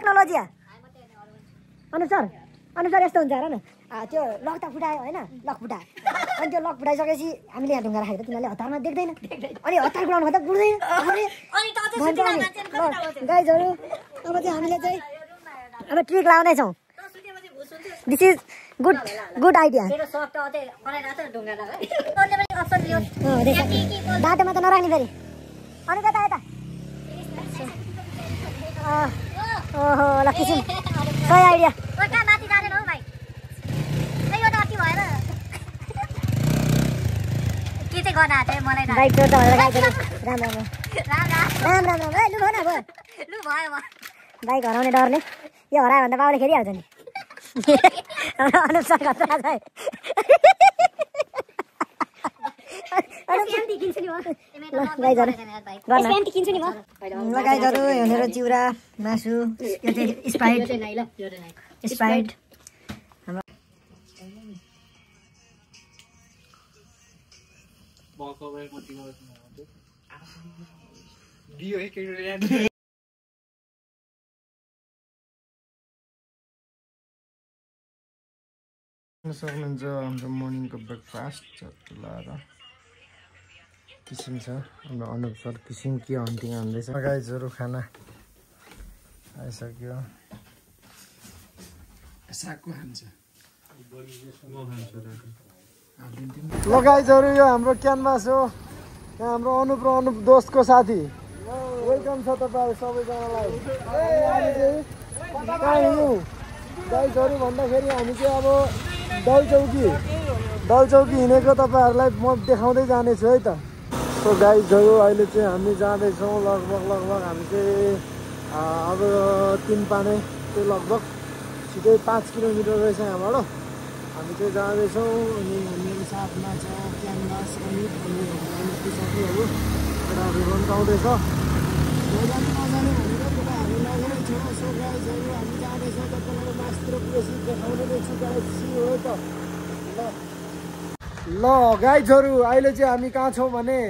Technology अनुसार अनुसार यस्तो हुन्छ हेर न त्यो लक त फुटायो होइन लक फुटायो अनि त्यो लक फुटाइसकेपछि हामीले यहाँ ढुङ्गा राखेको तिनीहरूले हतारमा देख्दैन अनि हतार गुडाउनु त गुड्दैन गाइजहरू अब चाहिँ हामीले चाहिँ अब ट्रिक लगाउँदैछौँ दिस इज गुड आइडिया बाटोमा त नराख्ने फेरि अनि कता यता ओहो ल किसिम सही आइडिया बाइक चोर्छ भनेर गाइजहरू राम लु भन अब बाइक हराउने डरले यो हरायो भने त बाउले खेलिहाल्छ नि अनुसार खतरा छ गाइजहरू हेरेर चिउरा मासु यो चाहिँ स्प्राइट सक्नुहुन्छ हाम्रो मर्निङको ब्रेकफास्ट लाएर किसिम छ हाम्रो अनुसार किसिम के हन्टिङ हान्दैछ गाइजहरू खाना आइसक्यो सागको खान्छ ल गाइजहरू यो हाम्रो क्यानभास हो यहाँ हाम्रो अनुप र अनुप दोस्तको साथी वेलकम छ तपाईँहरू सबैजनालाई कहाँ हिँड्यौँ गाइजहरू भन्दाखेरि हामी चाहिँ अब दलचौकी हिँडेको तपाईँहरूलाई म देखाउँदै जानेछु है त सो गाइजहरू अहिले चाहिँ हामी जाँदैछौँ लगभग हामी चाहिँ अब 3 पाने चाहिँ लगभग छिटै 5 किलोमिटर रहेछ यहाँबाट हामी चाहिँ जाँदैछौँ अनि मेरो साथमा छ क्यानभास अनि साथीहरू केटाहरू रन्काउँदैछ नजाने भनेर केटाहरू लगेरै छ सो गाइजहरू हामी जाँदैछौँ तपाईँलाई मास्टर प्रेसी देखाउने छु गाइज हो त ल गाइजहरू अहिले चाहिँ हामी कहाँ छौँ भने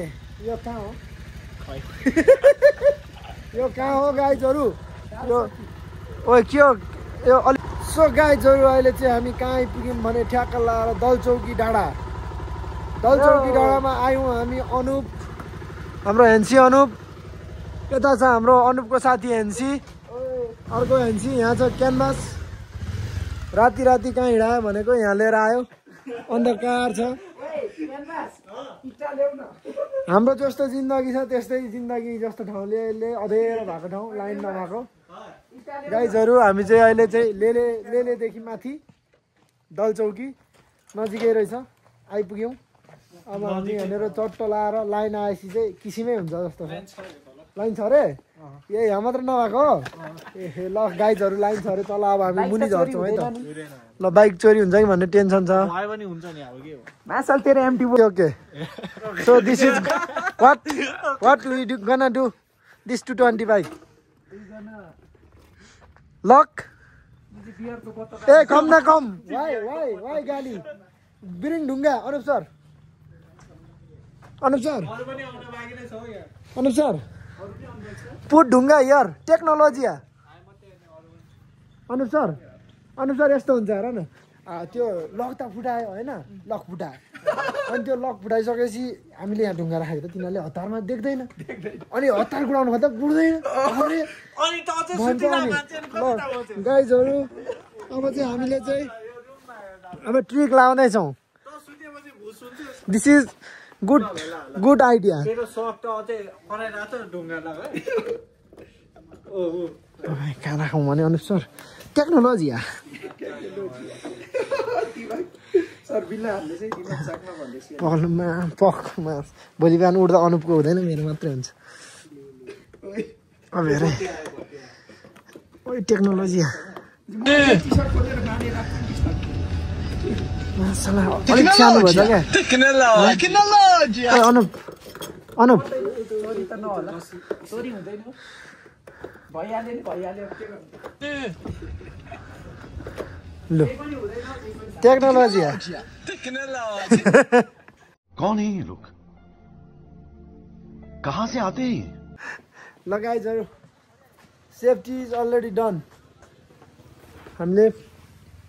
यो कहाँ हो यो कहाँ हो गाइजहरू यो ओ के हो यो अलि सो गाइजहरू अहिले चाहिँ हामी कहाँ आइपुग्यौँ भने ठ्याक्क लाएर दलचौकी डाँडामा आयौँ हामी अनुप हाम्रो हेन्सी अनुप यता छ हाम्रो अनुपको साथी हेन्सी अर्को हेन्सी यहाँ छ क्यानभास राति कहाँ हिँडायो भनेको यहाँ लिएर आयो अन्धकार छ हाम्रो जस्तो जिन्दगी छ त्यस्तै जिन्दगी जस्तो ठाउँले अँधेरो भएको ठाउँ लाइन नभएको गाइजहरू हामी चाहिँ अहिले चाहिँ लेलेदेखि माथि दलचौकी नजिकै रहेछ आइपुग्यौँ अब हामी यहाँनिर चट्ट लाएर लाइन आएपछि चाहिँ किसिमै हुन्छ जस्तो छ लाइन छ अरे ए यहाँ मात्र नभएको ए ल गाइजहरू लाइन छ अरे तल अब हामी मुनि झर्छौँ है त ल बाइक चोरी हुन्छ कि भन्ने टेन्सन छ मासल तेरो empty okay so this is what we gonna do this 225 look a come on come why गाली बिरिङ ढुङ्गा अनुप सर पुट ढुङ्गा यार टेक्नोलोजी अनुप सर यस्तो हुन्छ हेर न त्यो लक त फुटायो होइन लक फुटायो अनि त्यो लक फुटाइसकेपछि हामीले यहाँ ढुङ्गा राखेको त तिनीहरूले हतारमा देख्दैन अनि हतार गुडाउनु त गुड्दैन गाइजहरू अब चाहिँ हामीले चाहिँ अब ट्रिक लगाउँदैछौँ दिस इज गुड आइडिया कहाँ राखौँ भने अनुप सर टेक्नोलोजी पखमा भोलि बिहान उठ्दा अनुपको हुँदैन मेरो मात्रै हुन्छ अब हेर टेक्नोलोजी अलिक सानो भएछ क्या अनुप लो टेक्नोलॉजी है। कौन है ये लोग, कहाँ से आते हैं? Guys, safety is already done. हामीले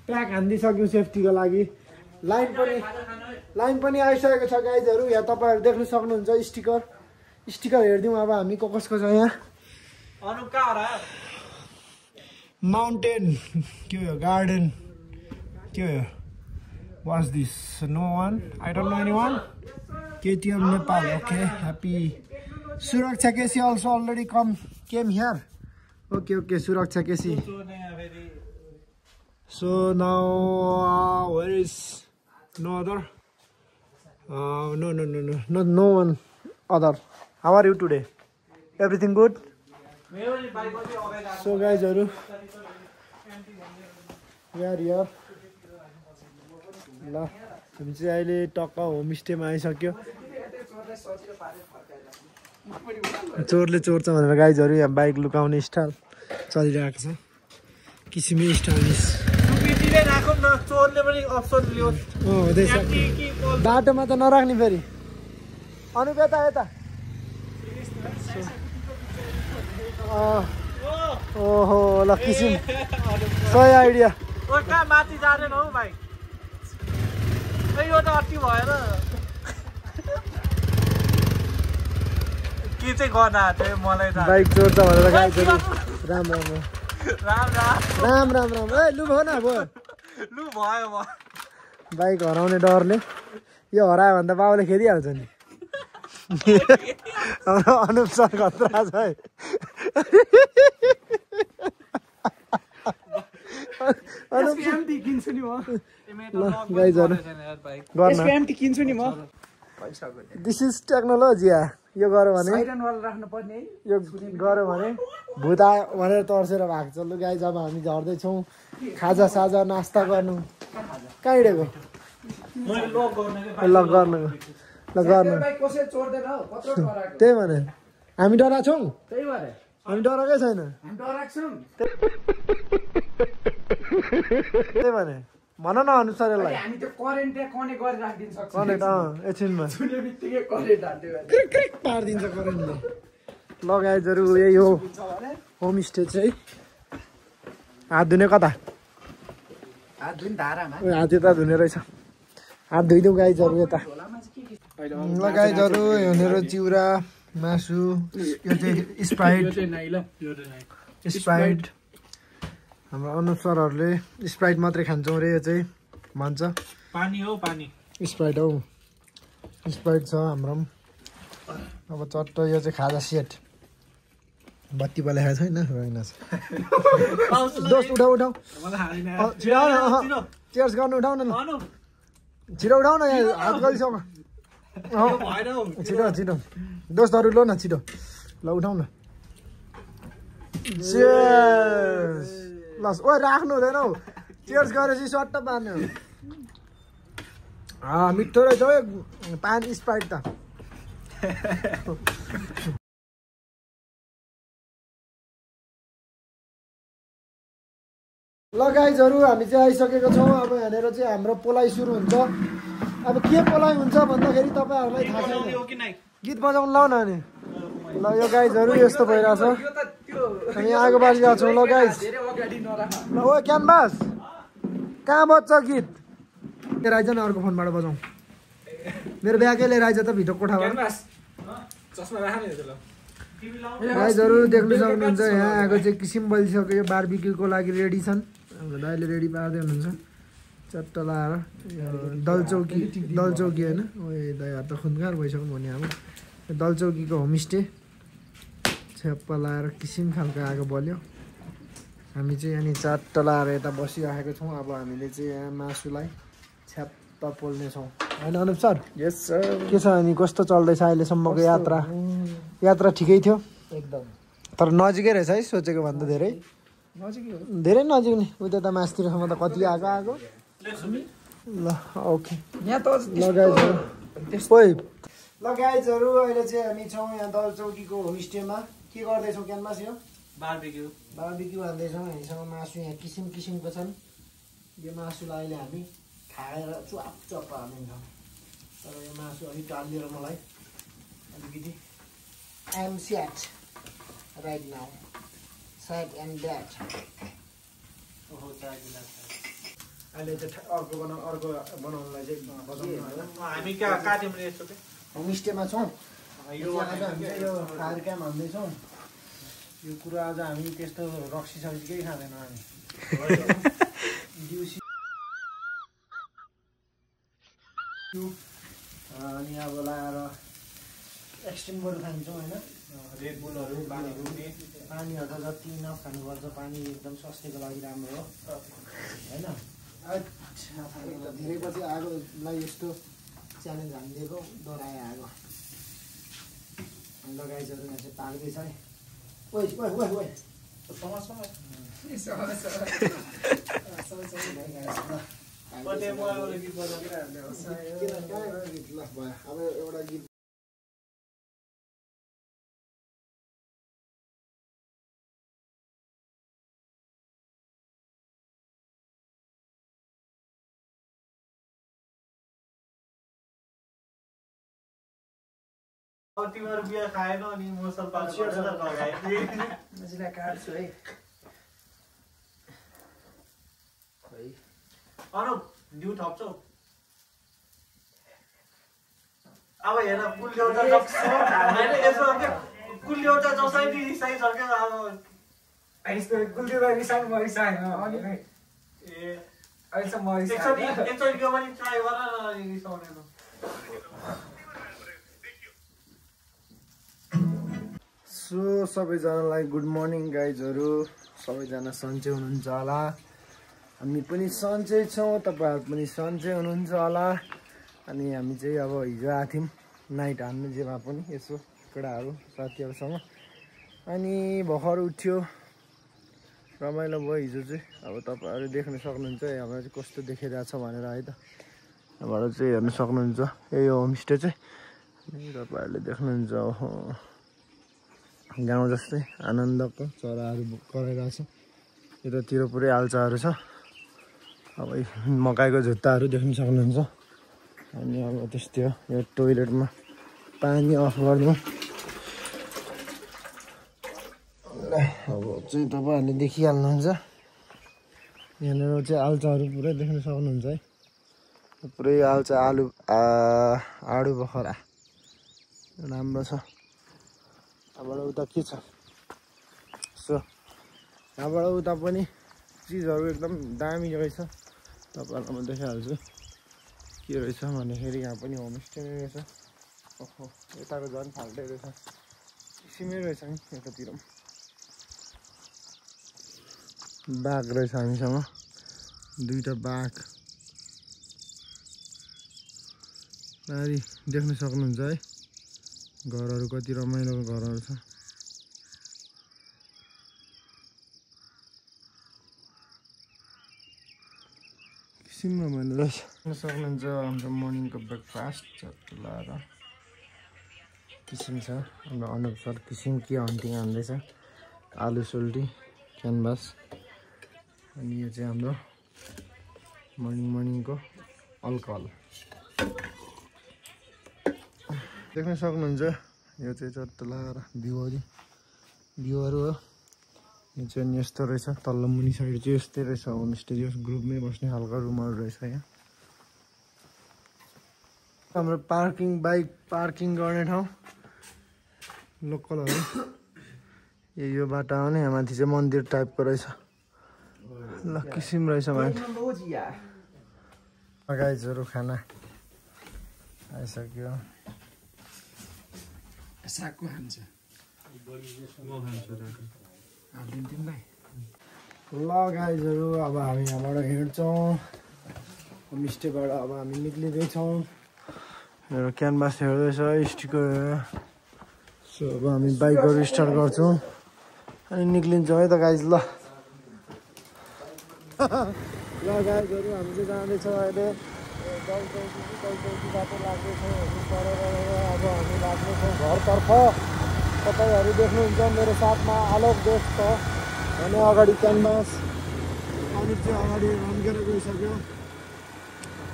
प्याक हानिदिइसक्यौँ सेफ्टीको लागि लाइन पनि आइसकेको छ गाइजहरू यहाँ तपाईँहरू देख्न सक्नुहुन्छ स्टिकर हेरिदिउँ अब हामी कसको छ यहाँ माउन्टेन के हो गार्डन के हो watch this no one I don't know anyone KTM Nepal okay happy Suraksha KC also already came here okay Suraksha KC so now where is no other no one other how are you today everything good so guys we are here ल हामी चाहिँ अहिले टक्क होमस्टेमा आइसक्यो चोरले चोर्छ भनेर गाइजहरू यहाँ बाइक लुकाउने स्टाइल चलिरहेको छ किसिमै स्टाइलिस बाटोमा त नराख्ने फेरि अनुप यता ओहो ल किसिम सही आइडिया माथि जाँदैन हौ भाइ यो त अति भएर के चाहिँ गर्न आएको मलाई त बाइक चोर्छ भनेर गाइजहरू राम ए लु भयो न अब लु भयो बाइक हराउने डरले यो हरायो भने त बाबुले खेदिहाल्छ नि अनुप सर खतरा छ है दिस इज टेक्नोलोजी यो गऱ्यो भने यो गऱ्यो भने भूत आयो भनेर तर्सेर भएको छ लु गाइज अब हामी झर्दैछौँ खाजा साजा नास्ता गर्नु कहाँ हिँडेको ल गर्नु त्यही भने हामी डराएको छौँ हामी डराएकै छैन त्यही भने भन न अनुसारलाई कनेक्ट एकछिनमा पारिदिन्छ करेन्टले लगाइजहरू यही हो होमस्टे चाहिँ हात धुने कता हात यता धुने रहेछ हात धोइदेऊ गाइजहरू यता ल गाइजहरू हेर्नेर चिउरा मासु यो चाहिँ स्प्राइट हाम्रो अनुप सरहरूले स्प्राइट मात्रै खान्छौँ रे यो चाहिँ भन्छ पानी हो पानी स्प्राइट हौ स्प्राइट छ हाम्रो अब चट्ट यो चाहिँ खाजा सेट बत्ती बलेको छैन दोस्त उठाउ चेयर्स गर्नु उठाउ न छिटो उठाउ न हात गलिसम्म छिटो दोस्तहरू लो न छिटो ल उठाउ न ल ओ राख्नु हुँदैन हौ चेयर्स गरेपछि सट्ट पार्ने हो मिठो रहेछ हौ पानी स्प्राइट त ल गाइजहरू हामी चाहिँ आइसकेको छौँ अब यहाँनिर चाहिँ हाम्रो पोलाइ सुरु हुन्छ अब के पोलाइ हुन्छ भन्दाखेरि तपाईँहरूलाई थाहा छैन गीत बजाउनु लाउ न अनि ल यो गाइजहरू यस्तो भइरहेछ हामी आगो बालिरहेको छौँ ल गाइज ल ओ क्यानभास कहाँ बज्छ गीत लिएर आइज न अर्को फोनबाट बजाउँ मेरो ब्यागै लिएर आइज त भिडियो कोठाबाट गाइजहरू देख्नु सक्नुहुन्छ यहाँ आएको चाहिँ किसिम बलिसक्यो यो बार्बिक्यूको लागि रेडी छन् हाम्रो दाइले रेडी पार्दै हुनुहुन्छ चट्ट लाएर दलचौकी होइन ओए दाइहरू त खुनखार भइसक्नु भने अब दलचौकीको होमस्टे छ्याप्प लाएर किसिम खालको आगो बल्यो हामी चाहिँ यहाँनिर चट्ट लाएर यता बसिराखेको छौँ अब हामीले चाहिँ यहाँ मासुलाई छ्याप्प पोल्नेछौँ होइन अनुप सर यस सर के छ अनि कस्तो चल्दैछ अहिलेसम्मको यात्रा ठिकै थियो एकदम तर नजिकै रहेछ है सोचेको भन्दा धेरै नजिक नि उता त मासतिरसम्म त कति आगो ल ओके ल गाइजहरू अहिले चाहिँ हामी छौँ यहाँ दलचौकीको होमस्टेमा के गर्दैछौँ क्यानभास यो बार्बिक्यू हाल्दैछौँ हामीसँग मासु यहाँ किसिम किसिमको छन् यो मासुलाई अहिले हामी खाएर चुप हालिदिन्छौँ तर यो मासु अलिक टालिएर मलाई अलिकति I am sad right now. Sad and bad. Oh, sad. अहिले चाहिँ अर्को बनाउनलाई चाहिँ बजाउनु आयो। हामी कहाँ काट्यौँ नि यस्तो चाहिँ होमस्टेमा छौँ। यो आज हामी चाहिँ यो फायर क्याम्प हाल्दैछौँ। यो कुरा आज हामी त्यस्तो रक्सी सब्जी केही खाँदैनौँ हामी। दिउँसी अनि अब लाएर एक्सट्रिमहरू खान्छौँ होइन। रेड बुलहरू पानीहरू पनि पानीहरू त जति इनफ खानुपर्छ, पानी एकदम स्वास्थ्यको लागि राम्रो हो होइन। धेरै पछि आगोलाई यस्तो च्यालेन्ज हानिदिएको डराए आगो। अन्त गाइजहरू यहाँ चाहिँ पाक्दैछ है। ओइ ओइ ओइ ओइ अब एउटा गीत तिमीहरू बिहा खाएन अनि मोसल पाल्छु नजिला काट्छु है। अनुप न्यु थप्छौ अब हेर कुल्यौटा होइन यसो के कुल्यौटा जसै रिसाइसक्यो अब यस्तो गुल्दीलाई रिसाउनु म रिसाएन अनि ए अहिलेसम्म म रिसाएन। एकचोटिको पनि ट्राई गर न रिसाउनेको। सो सबैजनालाई गुड मर्निङ गाइजहरू। सबैजना सन्चै हुनुहुन्छ होला, हामी पनि सन्चै छौँ, तपाईँहरू पनि सन्चै हुनुहुन्छ होला। अनि हामी चाहिँ अब हिजो आएको थियौँ नाइट हान्नु जेमा पनि यसो केटाहरू साथीहरूसँग। अनि भर्खर उठ्यो, रमाइलो भयो हिजो चाहिँ। अब तपाईँहरू देख्न सक्नुहुन्छ यहाँबाट चाहिँ कस्तो देखिरहेछ भनेर है त। यहाँबाट चाहिँ हेर्नु सक्नुहुन्छ यही होमस्टे चाहिँ तपाईँहरूले देख्नुहुन्छ। ओहो गाउँ जस्तै आनन्दको चराहरू कराइरहेछ। यतातिर पुरै आल्चाहरू छ। अब मकैको झुत्ताहरू देख्न सक्नुहुन्छ। अनि अब त्यस्तै हो। यो टोइलेटमा पानी अफ गर्नु। अब चाहिँ तपाईँहरूले देखिहाल्नुहुन्छ यहाँनिर चाहिँ आल्चाहरू पुरै देख्न सक्नुहुन्छ है। पुरै आल्चा आडु बखरा राम्रो छ। यहाँबाट उता के छ सो यहाँबाट उता पनि चिजहरू एकदम दामी रहेछ। तपाईँहरूलाई म देखाइहाल्छु के रहेछ भन्दाखेरि यहाँ पनि होमस्टे नै रहेछ। ओहो यताको झन् फाल्टै रहेछ, किसिमै रहेछ नि। यतातिर बाघ रहेछ हामीसँग, दुईवटा बाघ नारी देख्न सक्नुहुन्छ है। घरहरू कति रमाइलो घरहरू छ। किसिम रमाइलो रहेछ। देख्न सक्नुहुन्छ हाम्रो मर्निङको ब्रेकफास्ट लाएर किसिम छ। हाम्रो अनुप सर किसिम के हन्टिङ हान्दैछ, आलु सोल्टी क्यानभास। अनि यो चाहिँ हाम्रो मर्निङको अल्कोहल देख्न सक्नुहुन्छ। यो चाहिँ चट्ट लाएर भ्यूहरू हो। यो चाहिँ यस्तो रहेछ। तल्लो मुनि साइड चाहिँ यस्तै रहेछ होमस्टे। यो ग्रुपमै बस्ने खालको रुमहरू रहेछ यहाँ। हाम्रो बाइक पार्किङ गर्ने ठाउँ लोकलहरू। यो बाटो आउने, यहाँ माथि चाहिँ मन्दिर टाइपको रहेछ। ल किसिम रहेछ माथि। गाइजहरू खाना आइसक्यो। सागको खान्छ ल गाइजहरू अब हामी यहाँबाट हिँड्छौँ होमस्टेबाट। अब हामी निक्लिँदैछौँ। मेरो क्यानभास हेर्दैछ स्टिकर। सो अब हामी बाइकहरू स्टार्ट गर्छौँ अनि निक्लिन्छौँ है त गाइज। ल ल गाइजहरू हामी चाहिँ जाँदैछौँ अहिले दलचौकी बाटो लाग्दैछौँ। अब हामी लाग्दैछौँ घरतर्फ। तपाईँहरू देख्नुहुन्छ मेरो साथमा आलोक दोस्त छ अनि अगाडि क्यानभास। अरू चाहिँ अगाडि रन्केर गइसक्यो।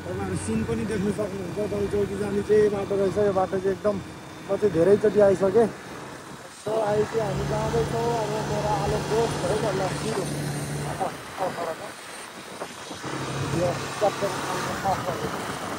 तपाईँहरू सिन पनि देख्न सक्नुहुन्छ। दलचौकी जाने चाहिँ बाटो रहेछ। यो बाटो चाहिँ एकदम म चाहिँ धेरैचोटि आइसकेँ। सो अहिले चाहिँ हामी जाँदैछौँ। अब मेरो आलोक दोस्त है त। ल सब्सक्राइब